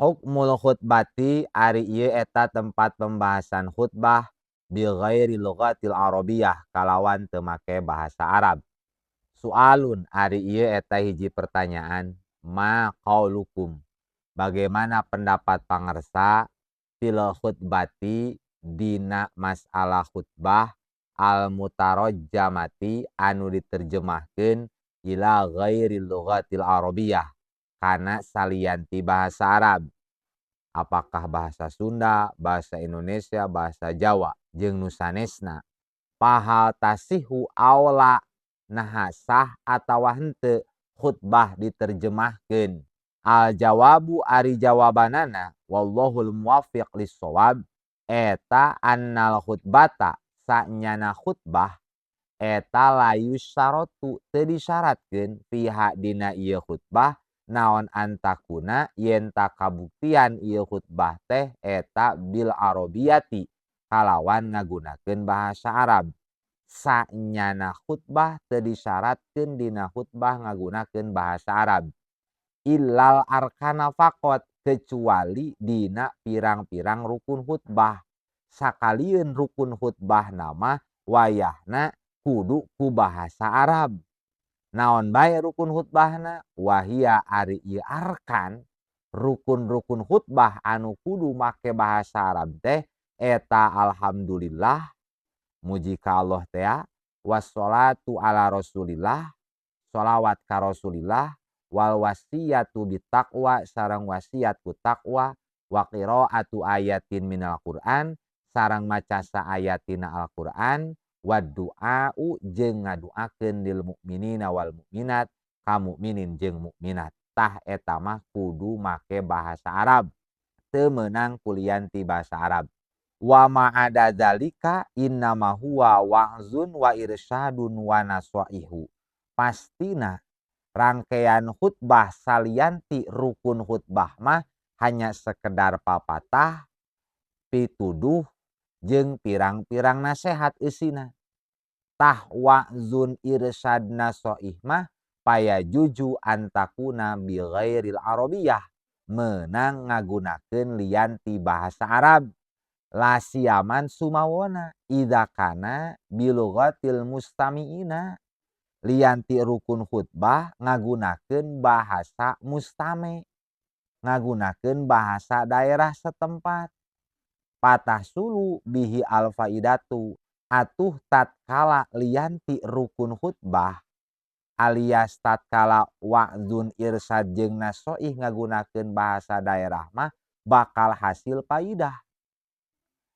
Hukmul khutbati ari ieu eta tempat pembahasan khutbah bi ghairi lughatil arabiyah kalawan teu make bahasa Arab. Sualun ari ieu eta hiji pertanyaan, ma qaulukum, bagaimana pendapat pangersa fil khutbati dina masalah khutbah al mutarajjamati anu diterjemahkeun ila ghairi lughatil arabiyah kana salian ti bahasa Arab. Apakah bahasa Sunda, bahasa Indonesia, bahasa Jawa jeung nu sanesna. Pahal tasihu aula, naha sah atawa henteu khutbah diterjemahkeun. Al jawabu ari jawabanana wallahul muwaffiq lis-shawab eta annal khutbata sanyana khutbah eta la yustaratu teu disyaratkeun fiha dina ieu khutbah naon antakuna yen kabuktian ieu khutbah teh eta bil arabiyati kalawan ngagunakeun bahasa Arab. Sanyana khutbah teu disyaratkeun dina khutbah ngagunakeun bahasa Arab. Illal arkana faqat, kecuali dina pirang-pirang rukun khutbah. Sakalieun rukun khutbah nama wayahna kudu ku bahasa Arab. Naon bae rukun khutbahna? Wahia ari ieu arkan rukun-rukun khutbah anu kudu make bahasa Arab teh eta alhamdulillah, muji ka Allah tea, wassalatu ala rasulillah, sholawat ka rasulillah, wal wasiyatu bitaqwa sareng wasiat ku taqwa, wa qiraatu ayatin minal Qur'an sareng maca saayatina Al-Qur'an, wa du'au jeung ngaduakeun lil mukminina wal mukminat ka mukminin jeung mukminat. Tah eta mah kudu make bahasa Arab, teu meunang kulian ti bahasa Arab. Wa ma'ada dzalika innama huwa wa'zun wa irsyadun wa nasaihu. Pastina rangkaian khutbah salianti rukun khutbah mah hanya sekedar papatah, pituduh jeung pirang-pirang nasehat eusina. Tah wa'zun irsyad nasaih mah paya juju antakuna bi ghairil arabiyah, meunang ngagunakeun lian ti bahasa Arab. La siaman sumawona idza kana bilughatil mustami'ina, lian ti rukun khutbah ngagunakeun bahasa mustame, ngagunakeun bahasa daerah setempat. Patah sulu bihi alfaidatu, atuh tatkala lian ti rukun khutbah alias tatkala wa'zun irsyad jeung nasoih ngagunakeun bahasa daerah mah bakal hasil faidah.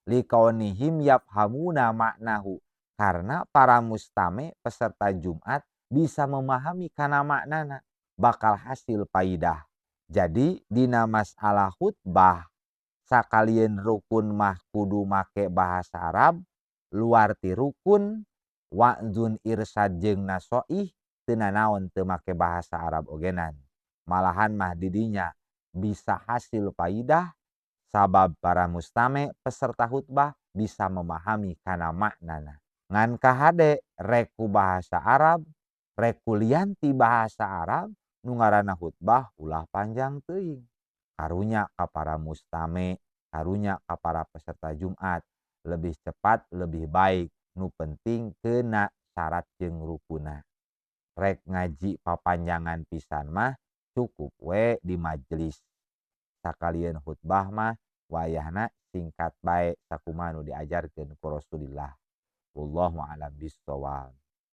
Likaunihim yafhamuna maknahu, karena para mustame peserta Jumat bisa memahami kana maknana, bakal hasil faidah. Jadi dina masalah khutbah sakalieun rukun mah kudu make bahasa Arab, luar ti rukun wa'zun irsyad jeung nasoih teu nanaon teu make bahasa Arab ogenan. Malahan mah didinya bisa hasil faidah sabab para mustame peserta khutbah bisa memahami kana maknana. Ngan kahade reku bahasa Arab, reku lian ti bahasa Arab nu ngaranna khutbah ulah panjang teuing. Karunya ka para mustame, karunya ka para peserta Jumat, lebih cepat lebih baik, nu penting kena syarat jeung rukuna. Rek ngaji papanjangan pisan mah cukup we di majelis. Sakalieun khutbah mah wayahna singkat bae sakumaha nu diajarkeun ku Rasulillah. Wallahu a'lam bissawab.